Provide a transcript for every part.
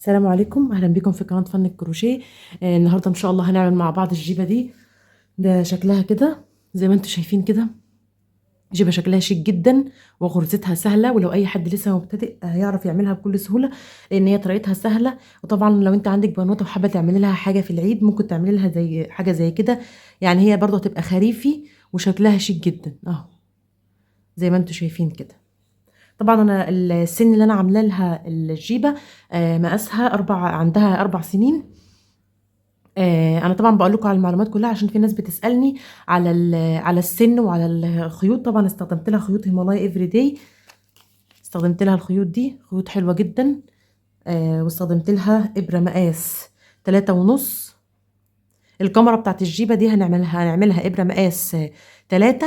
السلام عليكم، اهلا بكم في قناة فن الكروشيه. النهارده ان شاء الله هنعمل مع بعض الجيبه دي. ده شكلها كده زي ما انتم شايفين كده، جيبه شكلها شيك جدا وغرزتها سهلة، ولو اي حد لسه مبتدئ هيعرف يعملها بكل سهولة لان هي طريقتها سهلة. وطبعا لو انت عندك بنوته وحابة تعملي لها حاجة في العيد ممكن تعملي لها زي حاجة زي كده، يعني هي برضه هتبقى خريفي وشكلها شيك جدا اهو زي ما انتم شايفين كده. طبعا انا السن اللي انا عامله لها الجيبه مقاسها عندها 4 سنين. انا طبعا بقول لكم على المعلومات كلها عشان في ناس بتسالني على السن وعلى الخيوط. طبعا استخدمت لها خيوط هيمالايا Everyday، استخدمت لها الخيوط دي، خيوط حلوة جدا. واستخدمت لها ابره مقاس 3.5. الكاميرا بتاعت الجيبه دي هنعملها ابره مقاس 3،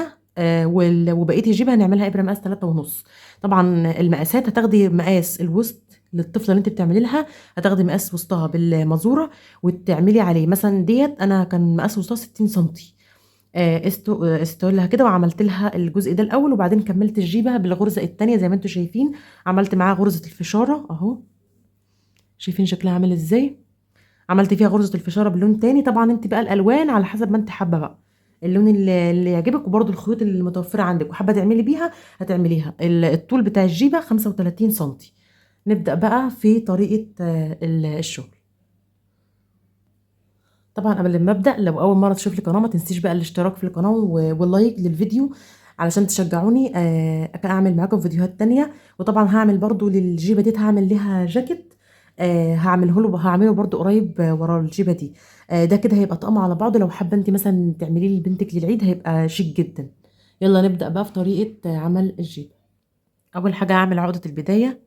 وبقية الجيبه هنعملها ابره مقاس 3.5. طبعا المقاسات هتاخدي مقاس الوسط للطفله اللي انت بتعملي لها، هتاخدي مقاس وسطها بالمزوره وتعملي عليه. مثلا ديت انا كان مقاس وسطها 60 سنتي، قستو لها كده وعملت لها الجزء ده الاول، وبعدين كملت الجيبه بالغرزه الثانية زي ما انتم شايفين. عملت معاها غرزه الفشاره اهو، شايفين شكلها عامل ازاي. عملت فيها غرزه الفشاره بلون تاني. طبعا انت بقى الالوان على حسب ما انت حابة بقى، اللون اللي يعجبك، وبرده الخيوط اللي متوفرة عندك وحابة تعملي بيها هتعمليها. الطول بتاع الجيبه 35 سنتي. نبدا بقى في طريقه الشغل. طبعا قبل ما ابدا، لو اول مرة تشوف القناة ما تنسيش بقى الاشتراك في القناة وال like للفيديو علشان تشجعوني اعمل معاكم فيديوهات تانية. وطبعا هعمل برده للجيبه دي، هعمل لها جاكيت، هعمله برده قريب، ورا الجيبه دي. ده كده هيبقى طقم على بعضه. لو حابة انت مثلا تعمليه لبنتك للعيد هيبقى شيك جدا. يلا نبدا بقى في طريقه عمل الجيبه. اول حاجة هعمل عقده البداية،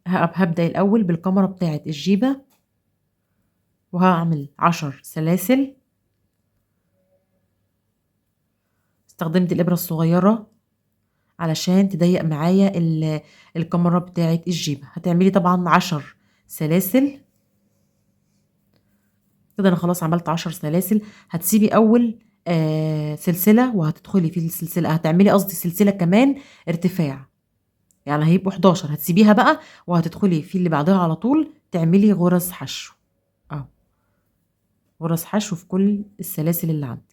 هبدا الاول بالكاميرا بتاعه الجيبه، وهعمل 10 سلاسل. استخدمت الابره الصغيرة علشان تضيق معايا الكاميرا بتاعه الجيبه. هتعملي طبعا 10 سلاسل كده. انا خلاص عملت 10 سلاسل. هتسيبي اول سلسلة وهتدخلي في السلسلة، هتعملي قصدي سلسلة كمان ارتفاع، يعني هيبقوا 11. هتسيبيها بقى وهتدخلي في اللي بعدها على طول تعملي غرز حشو اهو، غرز حشو في كل السلاسل اللي عندك.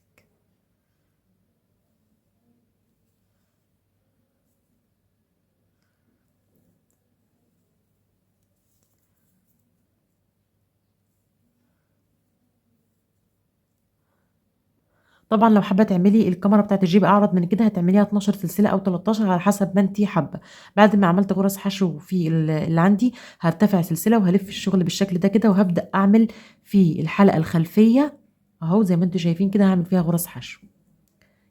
طبعا لو حابة تعملي الكاميرا بتاعت الجيب اعرض من كده هتعمليها 12 سلسلة او 13 على حسب ما انتي حابة. بعد ما عملت غرز حشو في اللي عندي هرتفع سلسلة وهلف الشغل بالشكل ده كده، وهبدا اعمل في الحلقة الخلفية اهو زي ما انتوا شايفين كده، هعمل فيها غرز حشو.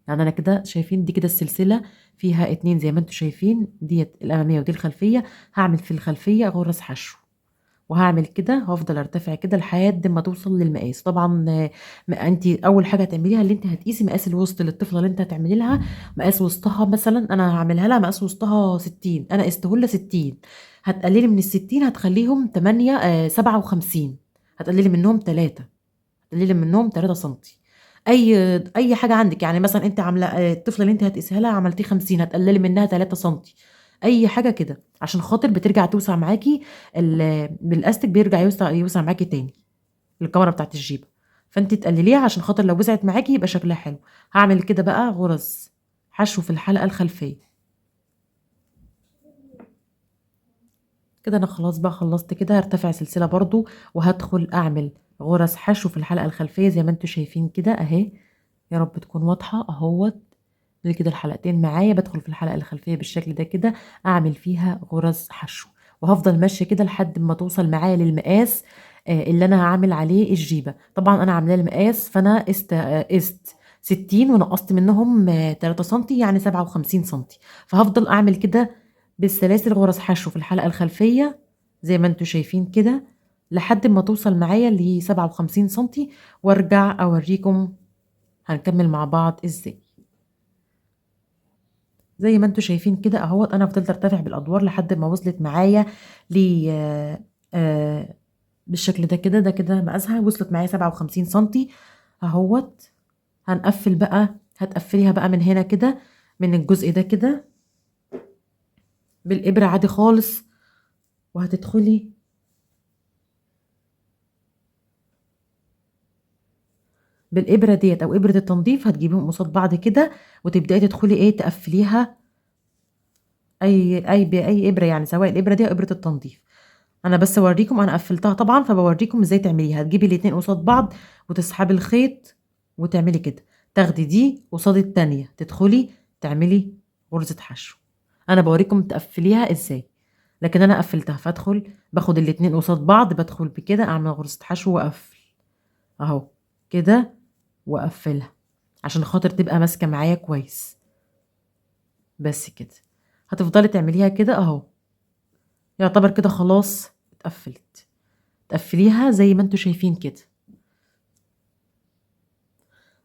يعني انا كده شايفين دي كده السلسلة فيها 2 زي ما انتوا شايفين، ديت الامامية ودي الخلفية. هعمل في الخلفية غرز حشو، وهعمل كده، هفضل ارتفع كده لحد ما توصل للمقاس. طبعا انت اول حاجة هتعمليها اللي انت هتقيسي مقاس الوسط للطفله اللي انت هتعملي لها مقاس وسطها. مثلا انا هعملها لها مقاس وسطها 60، انا قستهولها لها 60. هتقللي من ال60 هتخليهم 8، 57، هتقللي منهم 3، هتقللي منهم 3 سنتي. اي حاجة عندك، يعني مثلا انت عامله، الطفلة اللي انت هتقيسها لها عملتيه 50، هتقللي منها 3 سنتي، اي حاجة كده عشان خاطر بترجع توسع معاكي بالاستك، بيرجع يوسع معاكي تاني الكاميرا بتاعت الجيبه، فانت تقلليها عشان خاطر لو وسعت معاكي يبقى شكلها حلو. هعمل كده بقى غرز حشو في الحلقة الخلفية كده. انا خلاص بقى خلصت كده، هرتفع سلسلة برضو وهدخل اعمل غرز حشو في الحلقة الخلفية زي ما انتوا شايفين كده اهي، يا رب تكون واضحة اهوت. دي كده الحلقتين معايا، بدخل في الحلقة الخلفية بالشكل ده كده، اعمل فيها غرز حشو، وهفضل ماشية كده لحد ما توصل معايا للمقاس، اللي انا هعمل عليه الجيبه. طبعا انا عاملاه المقاس، فانا قست 60 ونقصت منهم، 3 سنتي، يعني 57 سنتي. فهفضل اعمل كده بالسلاسل غرز حشو في الحلقة الخلفية زي ما انتوا شايفين كده لحد ما توصل معايا ل 57 سنتي، وارجع اوريكم هنكمل مع بعض ازاي. زي ما انتوا شايفين كده اهوت، انا فضلت ارتفع بالادوار لحد ما وصلت معايا ل، بالشكل ده كده. ده كده مقاسها وصلت معايا 57 سنتي اهوت. هنقفل بقى، هتقفليها بقى من هنا كده، من الجزء ده كده بالابره عادي خالص. وهتدخلي بالابره ديت او ابره التنظيف، هتجيبيهم قصاد بعض كده وتبداي تدخلي ايه تقفليها اي اي باي ابره، يعني سواء الابره دي او ابره التنظيف. انا بس اوريكم، انا قفلتها طبعا فبوريكم ازاي تعمليها. هتجيبي الاتنين قصاد بعض وتسحبي الخيط وتعملي كده، تاخدي دي قصاد التانية تدخلي تعملي غرزة حشو. انا بوريكم تقفليها ازاي، لكن انا قفلتها. فادخل باخد الاتنين قصاد بعض، بدخل بكده اعمل غرزة حشو واقفل اهو كده واقفلها عشان خاطر تبقى ماسكة معايا كويس. بس كده هتفضلي تعمليها كده اهو، يعتبر كده خلاص اتقفلت. تقفليها زي ما انتوا شايفين كده.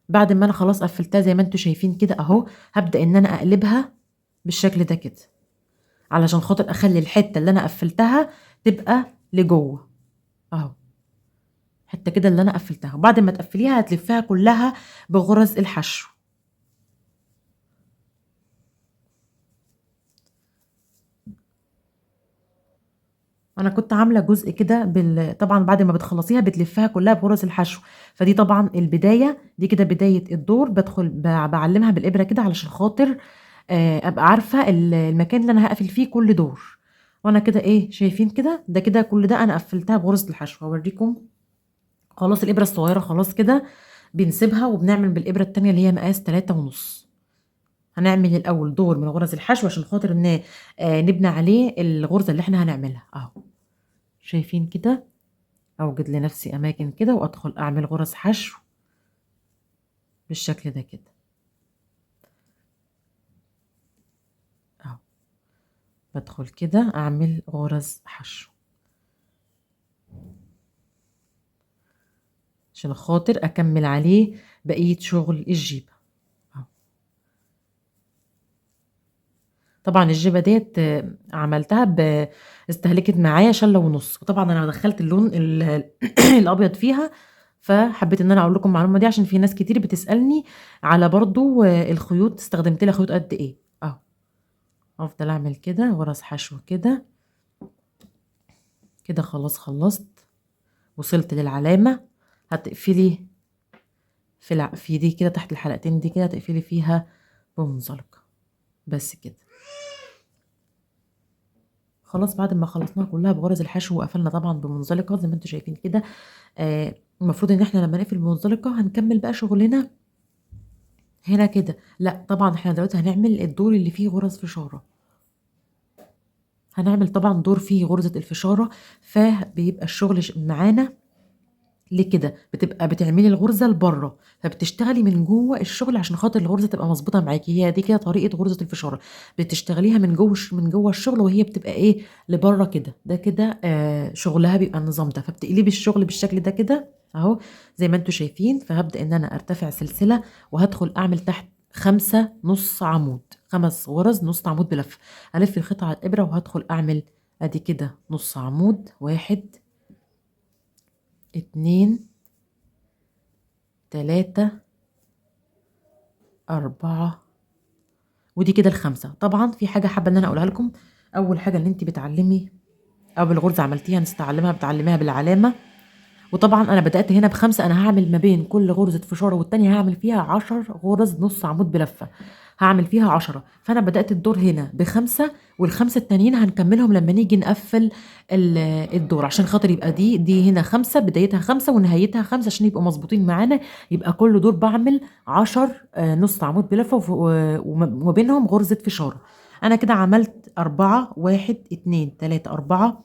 بعد ما انا خلاص قفلتها زي ما انتوا شايفين كده اهو، هبدأ ان انا اقلبها بالشكل ده كده علشان خاطر اخلي الحتة اللي انا قفلتها تبقى لجوه اهو، حتة كده اللي انا قفلتها. وبعد ما تقفليها هتلفيها كلها بغرز الحشو. انا كنت عامله جزء كده طبعا بعد ما بتخلصيها بتلفها كلها بغرز الحشو. فدي طبعا البداية، دي كده بداية الدور. بدخل بعلمها بالابره كده علشان خاطر ابقى عارفه المكان اللي انا هقفل فيه كل دور. وانا كده ايه شايفين كده، ده كده كل ده انا قفلتها بغرزه الحشو. هوريكم خلاص الابره الصغيرة خلاص كده بنسيبها، وبنعمل بالابره التانية اللي هي مقاس 3.5. هنعمل الاول دور من غرز الحشو عشان خاطر ان نبني عليه الغرزه اللي احنا هنعملها اهو. شايفين كده، اوجد لنفسي اماكن كده وادخل اعمل غرز حشو بالشكل ده كده اهو. بدخل كده اعمل غرز حشو عشان خاطر اكمل عليه بقية شغل الجيبة اهو. طبعا الجيبة ديت عملتها استهلكت معايا شلة ونص، وطبعا انا دخلت اللون الابيض فيها. فحبيت ان انا اقول لكم المعلومة دي عشان في ناس كتير بتسألني على برضو الخيوط استخدمت لها خيوط قد ايه اهو. افضل اعمل كده غرز حشو كده كده. خلاص خلصت، وصلت للعلامة. هتقفلي في دي كده تحت الحلقتين دي كده، هتقفلي فيها بمنزلقة بس كده. خلاص بعد ما خلصناها كلها بغرز الحشو وقفلنا طبعا بمنزلقة زي ما انتم شايفين كده. المفروض ان احنا لما نقفل بمنزلقة هنكمل بقى شغلنا هنا كده. لا طبعا احنا دلوقتي هنعمل الدور اللي فيه غرز فشارة. هنعمل طبعا دور فيه غرزة الفشارة، فبيبقى الشغل معانا ليه كده، بتبقى بتعملي الغرزه لبره فبتشتغلي من جوه الشغل عشان خاطر الغرزه تبقى مظبوطة معاكي. هي دي كده طريقه غرزه الفشاره، بتشتغليها من جوه من جوه الشغل وهي بتبقى ايه لبره كده. ده كده شغلها بيبقى النظام ده. فبتقلبي الشغل بالشكل ده كده اهو زي ما انتم شايفين. فهبدا ان انا ارتفع سلسلة وهدخل اعمل تحت 5 نص عمود، 5 غرز نص عمود بلفه. الف الخيط على الابره وهدخل اعمل ادي كده نص عمود، 1 2 3 4، ودي كده ال5. طبعا في حاجة حابة ان انا اقولها لكم. اول حاجة ان انت بتعلمي اول غرزه عملتيها نستعلمها بتعلميها بالعلامة. وطبعا انا بدات هنا ب5، انا هعمل ما بين كل غرزه فشاره والتانية هعمل فيها 10 غرز نص عمود بلفه، هعمل فيها 10. فانا بدات الدور هنا ب5، وال5 التانيين هنكملهم لما نيجي نقفل الدور عشان خاطر يبقى دي هنا 5، بدايتها 5 ونهايتها 5 عشان يبقوا مظبوطين معانا. يبقى كل دور بعمل 10 نص عمود بلفه وما بينهم غرزه فشاره. انا كده عملت 4، 1 2 3 4.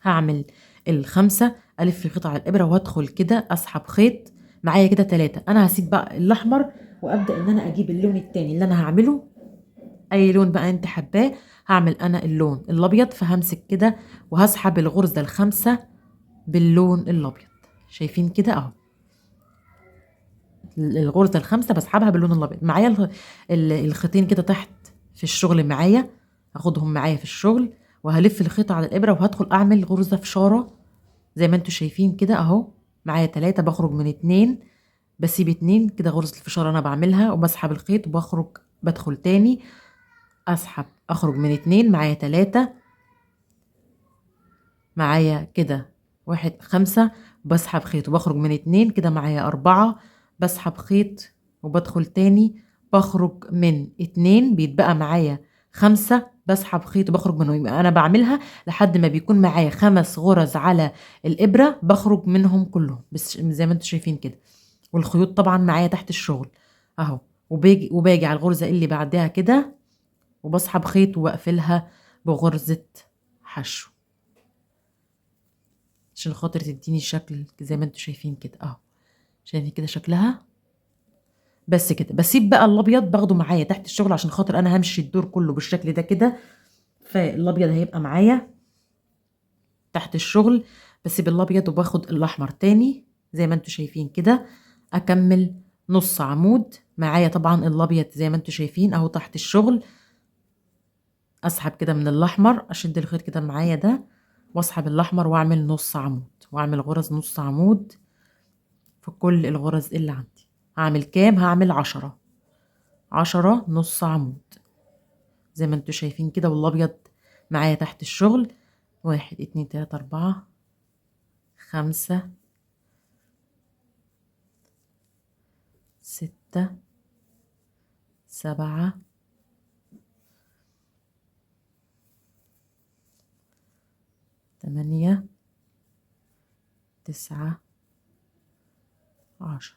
هعمل ال5، الف الخيط على الابره وادخل كده اسحب خيط معايا كده 3. انا هسيب بقى الاحمر وابدا ان انا اجيب اللون التاني اللي انا هعمله، اي لون بقى انت حباه. هعمل انا اللون الابيض، فهمسك كده وهسحب الغرزه ال5 باللون الابيض. شايفين كده اهو الغرزه ال5 بسحبها باللون الابيض. معايا الخيطين كده تحت في الشغل معايا، هاخدهم معايا في الشغل وهلف الخيط على الابره وهدخل اعمل غرزه فشاره زي ما انتوا شايفين كده اهو. معايا 3، بخرج من 2، بسيب 2 كده غرزة الفشارة انا بعملها وبسحب الخيط وبخرج، بدخل تاني اسحب، اخرج من 2، معايا 3، معايا كده 1 5، بسحب خيط وبخرج من 2، كده معايا 4، بسحب خيط وبدخل تاني بخرج من 2، بيتبقى معايا 5، بسحب خيط وبخرج منه. يبقى انا بعملها لحد ما بيكون معايا 5 غرز على الابره بخرج منهم كلهم، بس زي ما انتم شايفين كده. والخيوط طبعا معايا تحت الشغل اهو، وباجي على الغرزه اللي بعدها كده وبسحب خيط وبقفلها بغرزه حشو عشان خاطر تديني الشكل زي ما انتم شايفين كده اهو. شايفين كده شكلها؟ بس كده. بسيب بقى الابيض باخده معايا تحت الشغل عشان خاطر انا همشي الدور كله بالشكل ده كده، فالابيض هيبقى معايا تحت الشغل. بسيب الابيض وباخد الاحمر تاني زي ما انتم شايفين كده، اكمل نص عمود معايا طبعا الابيض زي ما انتم شايفين اهو تحت الشغل. اسحب كده من الاحمر، اشد الخيط كده معايا ده واسحب الاحمر واعمل نص عمود، واعمل غرز نص عمود في كل الغرز اللي عندي. هعمل كام؟ هعمل 10، 10 نص عمود زي ما انتم شايفين كده، والابيض معايا تحت الشغل. 1 2 3 4 5 6 7 8 9 10.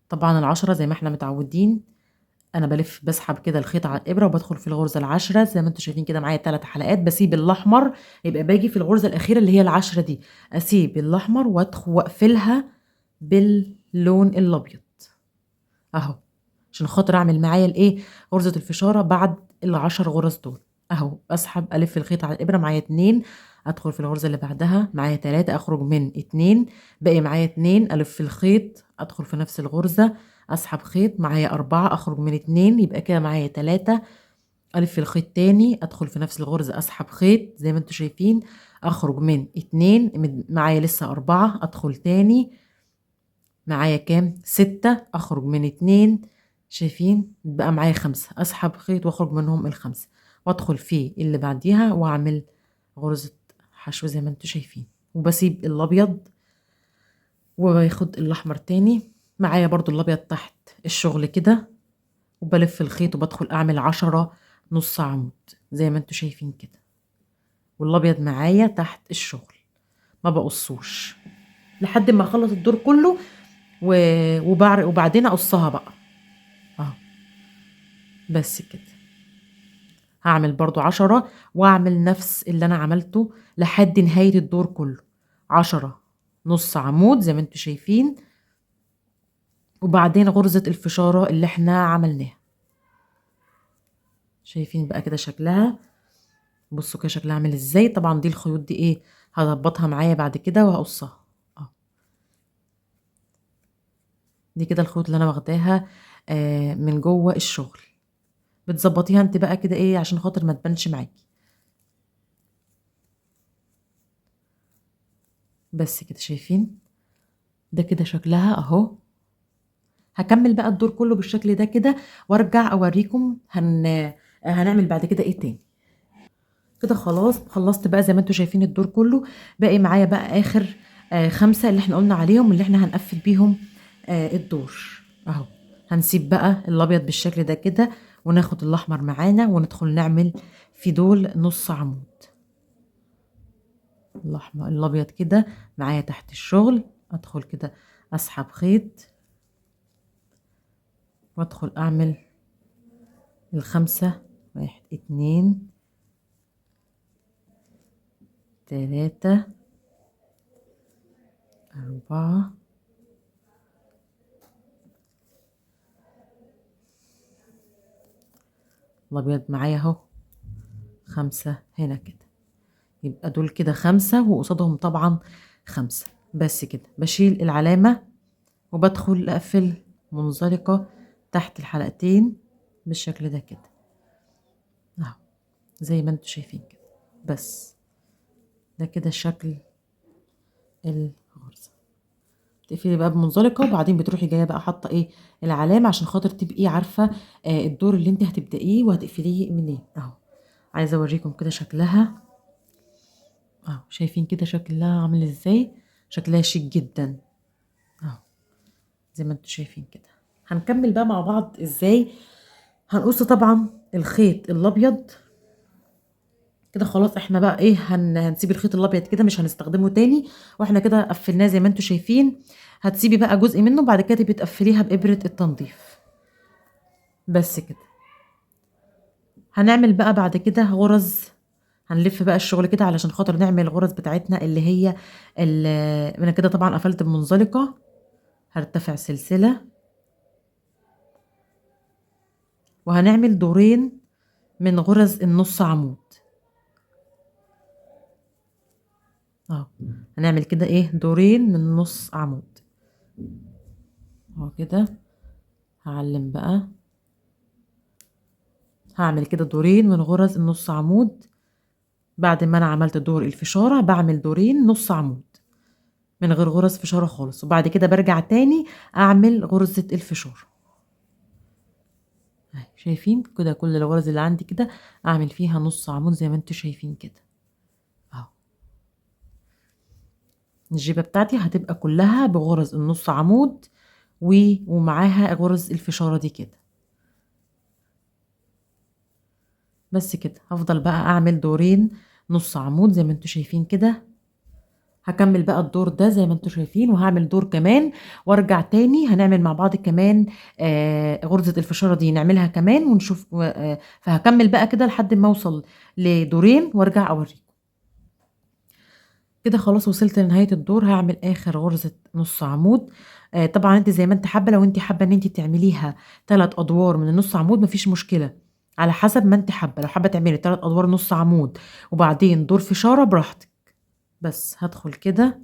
طبعا 10 زي ما احنا متعودين انا بلف بسحب كده الخيط على الابره وبدخل في الغرزه 10 زي ما انتم شايفين كده معايا 3 حلقات. بسيب الاحمر، يبقى باجي في الغرزه الاخيرة اللي هي 10 دي، اسيب الاحمر وادخل واقفلها باللون الابيض اهو عشان خاطر اعمل معايا الايه غرزه الفشاره بعد 10 غرز دول اهو. اسحب الف الخيط على الابره، معايا 2، ادخل في الغرزه اللي بعدها، معايا 3، اخرج من 2، باقي معايا 2، الف الخيط ادخل في نفس الغرزه، اسحب خيط، معايا 4، اخرج من 2، يبقى كده معايا 3، الف الخيط تاني ادخل في نفس الغرزه، اسحب خيط زي ما انتم شايفين، اخرج من 2، معايا لسه 4، ادخل تاني، معايا كام؟ 6، اخرج من 2، شايفين بقى معايا 5، اسحب خيط واخرج منهم 5 وادخل في اللي بعديها واعمل غرزه حشو زي ما انتم شايفين. وبسيب الابيض وباخد الاحمر تاني معايا برضو الابيض تحت الشغل كده، وبلف الخيط وبدخل اعمل 10 نص عمود زي ما انتم شايفين كده، والابيض معايا تحت الشغل ما بقصوش لحد ما اخلص الدور كله وبعدين اقصها بقى اهو. بس كده هعمل برضو 10 واعمل نفس اللي انا عملته لحد نهاية الدور كله، 10 نص عمود زي ما انتم شايفين، وبعدين غرزة الفشارة اللي احنا عملناها. شايفين بقى كده شكلها؟ بصوا كده شكلها عامل ازاي. طبعا دي الخيوط دي ايه هظبطها معايا بعد كده وهقصها اهو. دي كده الخيوط اللي انا واخداها من جوه الشغل، بتظبطيها انت بقى كده ايه عشان خاطر ما تبانش معاكي. بس كده شايفين ده كده شكلها اهو. هكمل بقى الدور كله بالشكل ده كده وارجع اوريكم هنعمل بعد كده ايه تاني. كده خلاص خلصت بقى زي ما انتم شايفين الدور كله. باقي معايا بقى اخر 5 اللي احنا قلنا عليهم اللي احنا هنقفل بيهم الدور اهو. هنسيب بقى الابيض بالشكل ده كده وناخد الاحمر معانا وندخل نعمل في دول نص عمود. الاحمر الابيض كده معايا تحت الشغل، ادخل كده اسحب خيط وادخل اعمل 5، 1 2 3 4 الابيض معايا اهو 5 هنا كده، يبقى دول كده 5 وقصادهم طبعا 5. بس كده بشيل العلامة وبدخل اقفل منزلقة تحت الحلقتين بالشكل ده كده اهو زي ما انتم شايفين كده. بس ده كده شكل الغرزة. تقفلي بقى بمنزلقة وبعدين بتروحي جاية بقى حاطة ايه العلامة عشان خاطر تبقي عارفة الدور اللي انت هتبدأيه وهتقفليه منين اهو. عايزة اوريكم كده شكلها. اهو شايفين كده شكلها عامل ازاي، شكلها شيك جدا اهو زي ما انتوا شايفين كده. هنكمل بقى مع بعض ازاي هنقص طبعا الخيط الابيض كده. خلاص احنا بقى ايه هنسيب الخيط الابيض كده، مش هنستخدمه تاني، واحنا كده قفلناه زي ما انتوا شايفين. هتسيبي بقى جزء منه بعد كده تبقي تقفليها بابره التنظيف بس كده. هنعمل بقى بعد كده غرز، هنلف بقى الشغل كده علشان خاطر نعمل الغرز بتاعتنا اللي هي انا كده طبعا قفلت بمنزلقه. هرتفع سلسلة وهنعمل دورين من غرز النص عمود اهو. هنعمل كده ايه دورين من نص عمود اهو كده. هعلم بقى، هعمل كده دورين من غرز النص عمود. بعد ما انا عملت دور الفشارة بعمل دورين نص عمود من غير غرز فشارة خالص، وبعد كده برجع تاني اعمل غرزة الفشارة. شايفين كده كل الغرز اللي عندي كده اعمل فيها نص عمود زي ما انتوا شايفين كده اهو. الجيبة بتاعتي هتبقى كلها بغرز النص عمود ومعاها غرز الفشارة دي كده بس كده. هفضل بقى اعمل دورين نص عمود زي ما انتوا شايفين كده. هكمل بقى الدور ده زي ما انتوا شايفين، وهعمل دور كمان وارجع تاني. هنعمل مع بعض كمان غرزة الفشارة دي نعملها كمان ونشوف. فهكمل بقى كده لحد ما اوصل لدورين وارجع اوريكم كده. خلاص وصلت لنهاية الدور، هعمل اخر غرزة نص عمود. طبعا انت زي ما انت حابة، لو انت حابة ان انت تعمليها 3 ادوار من النص عمود مفيش مشكلة، على حسب ما انت حابة. لو حابة تعملي 3 ادوار نص عمود وبعدين دور فشارة براحتك. بس هدخل كده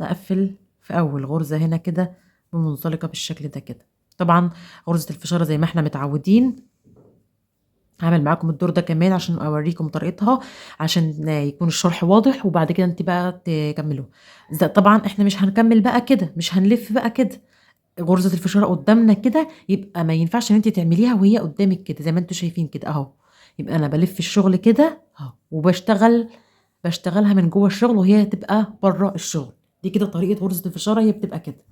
اقفل في اول غرزة هنا كده بمنزلقة بالشكل ده كده. طبعا غرزة الفشارة زي ما احنا متعودين، هعمل معاكم الدور ده كمان عشان اوريكم طريقتها عشان يكون الشرح واضح، وبعد كده انت بقى تكملوه. طبعا احنا مش هنكمل بقى كده، مش هنلف بقى كده غرزة الفشارة قدامنا كده، يبقى ما ينفعش ان انت تعمليها وهي قدامك كده زي ما انتوا شايفين كده اهو. يبقى انا بلف الشغل كده اهو وبشتغل، بشتغلها من جوه الشغل وهي تبقى بره الشغل. دي كده طريقة غرزة الفشارة، هي بتبقى كده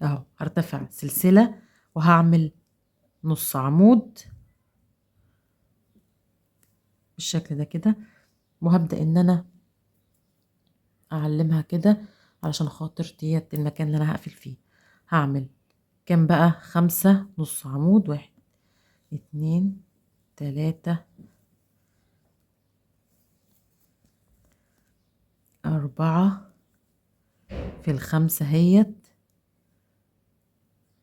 اهو. هرتفع سلسلة وهعمل نص عمود بالشكل ده كده، وهبدأ ان انا اعلمها كده علشان خاطر ديت المكان اللي انا هقفل فيه. هعمل كام بقى؟ 5 نص عمود، 1 2 3 4 في ال5 هيت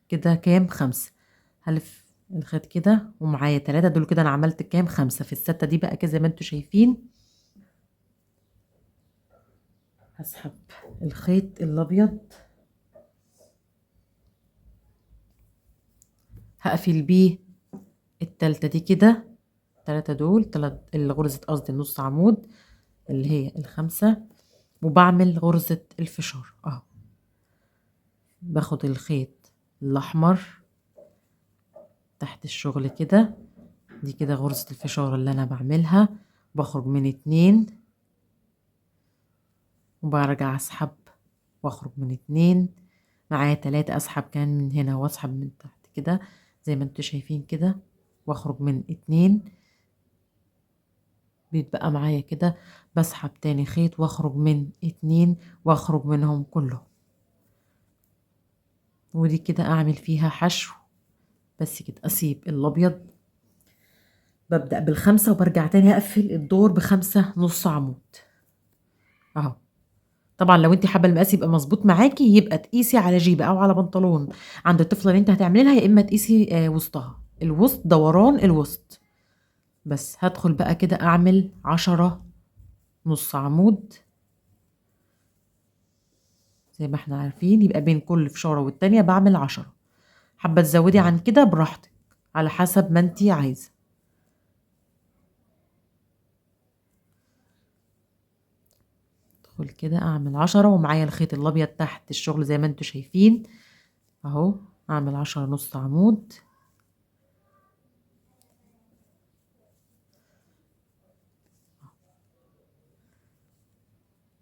كده كام؟ 5. هلف الخيط كده ومعايا 3 دول كده، انا عملت كام؟ 5 في ال6 دي بقى كده زي ما انتوا شايفين. هسحب الخيط الابيض هقفل بيه التالتة دي كده، 3 دول، 3 الغرزة قصدي النص عمود اللي هي ال5، وبعمل غرزة الفشار اهو. باخد الخيط الاحمر تحت الشغل كده، دي كده غرزة الفشار اللي انا بعملها. بخرج من 2 وبرجع اسحب واخرج من 2، معايا 3، اسحب كمان من هنا واسحب من تحت كده زي ما انتوا شايفين كده، واخرج من 2، بيتبقى معايا كده. بسحب تاني خيط واخرج من 2 واخرج منهم كلهم، ودي كده اعمل فيها حشو بس كده. اسيب الابيض، ببدأ بال5 وبرجع تاني اقفل الدور ب5 نص عمود اهو. طبعا لو انت حابة المقاس يبقى مظبوط معاكي يبقى تقيسي على جيبه او على بنطلون عند الطفلة اللي انت هتعملي لها، يا اما تقيسي وسطها، الوسط دوران الوسط بس. هدخل بقى كده اعمل 10 نص عمود زي ما احنا عارفين، يبقى بين كل فشاره والتانية بعمل 10. حابة تزودي عن كده براحتك على حسب ما انت عايزه. ادخل كده اعمل 10 ومعايا الخيط الابيض تحت الشغل زي ما انتوا شايفين اهو. اعمل 10 نص عمود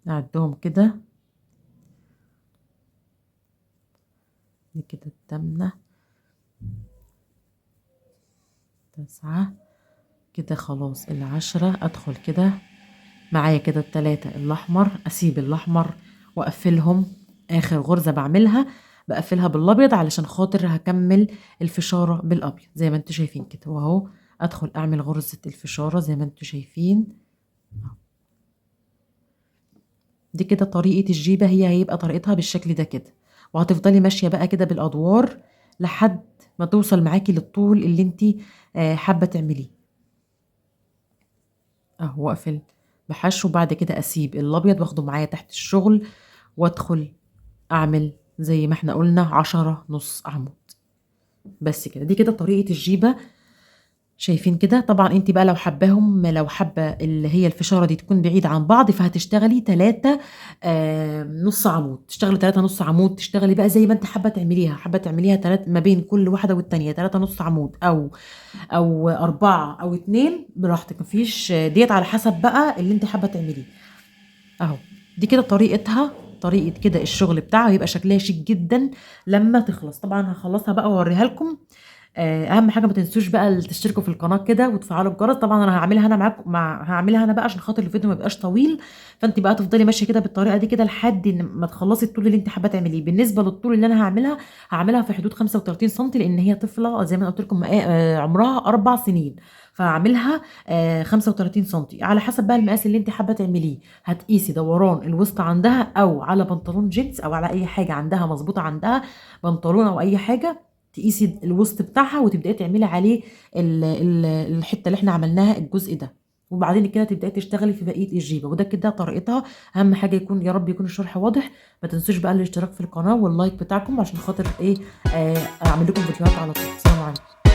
نعدهم كده، دي كده التامنة، 9 كده، خلاص 10. ادخل كده معايا كده ال3 الاحمر، اسيب الاحمر واقفلهم. اخر غرزة بعملها بقفلها بالابيض علشان خاطر هكمل الفشارة بالابيض زي ما انتوا شايفين كده. واهو ادخل اعمل غرزة الفشارة زي ما انتوا شايفين. دي كده طريقة الجيبة، هي هيبقى طريقتها بالشكل ده كده، وهتفضلي ماشية بقى كده بالادوار لحد ما توصل معاكي للطول اللي انتي حابة تعمليه. اهو اقفل بحشو، وبعد كده اسيب الابيض واخده معايا تحت الشغل، وادخل اعمل زي ما احنا قلنا 10 نص عمود بس كده. دي كده طريقة الجيبة شايفين كده. طبعا انت بقى لو حباهم، لو حابة اللي هي الفشاره دي تكون بعيدة عن بعض، فهتشتغلي 3 نص عمود، تشتغلي 3 نص عمود، تشتغلي بقى زي ما انت حابة تعمليها. حابة تعمليها 3 ما بين كل واحدة والتانية 3 نص عمود او 4 او 2، براحتك، مفيش ديت، على حسب بقى اللي انت حابة تعمليه. اهو دي كده طريقتها، طريقه كده الشغل بتاعها، يبقى شكلها شيك جدا لما تخلص. طبعا هخلصها بقى واوريها لكم. اهم حاجة ما تنسوش بقى تشتركوا في القناة كده وتفعلوا الجرس. طبعا انا هعملها انا معاكم، هعملها انا بقى عشان خاطر الفيديو ما يبقاش طويل. فانت بقى تفضلي ماشية كده بالطريقة دي كده لحد ما تخلصي الطول اللي انت حابة تعمليه. بالنسبة للطول اللي انا هعملها في حدود 35 سم، لان هي طفله زي ما انا قلت لكم، عمرها 4 سنين، فهعملها 35 سم على حسب بقى المقاس اللي انت حابة تعمليه. هتقيسي دوران الوسط عندها، او على بنطلون جينز، او على اي حاجة عندها مظبوطة، عندها بنطلون او اي حاجة، تقيسي الوسط بتاعها وتبداي تعملي عليه الحتة اللي احنا عملناها الجزء ده، وبعدين كده تبداي تشتغلي في بقية الجيبه. وده كده طريقتها. اهم حاجة يكون يا رب يكون الشرح واضح. ما تنسوش بقى الاشتراك في القناة واللايك بتاعكم عشان خاطر ايه، اعمل لكم فيديوهات على طول. السلام عليكم.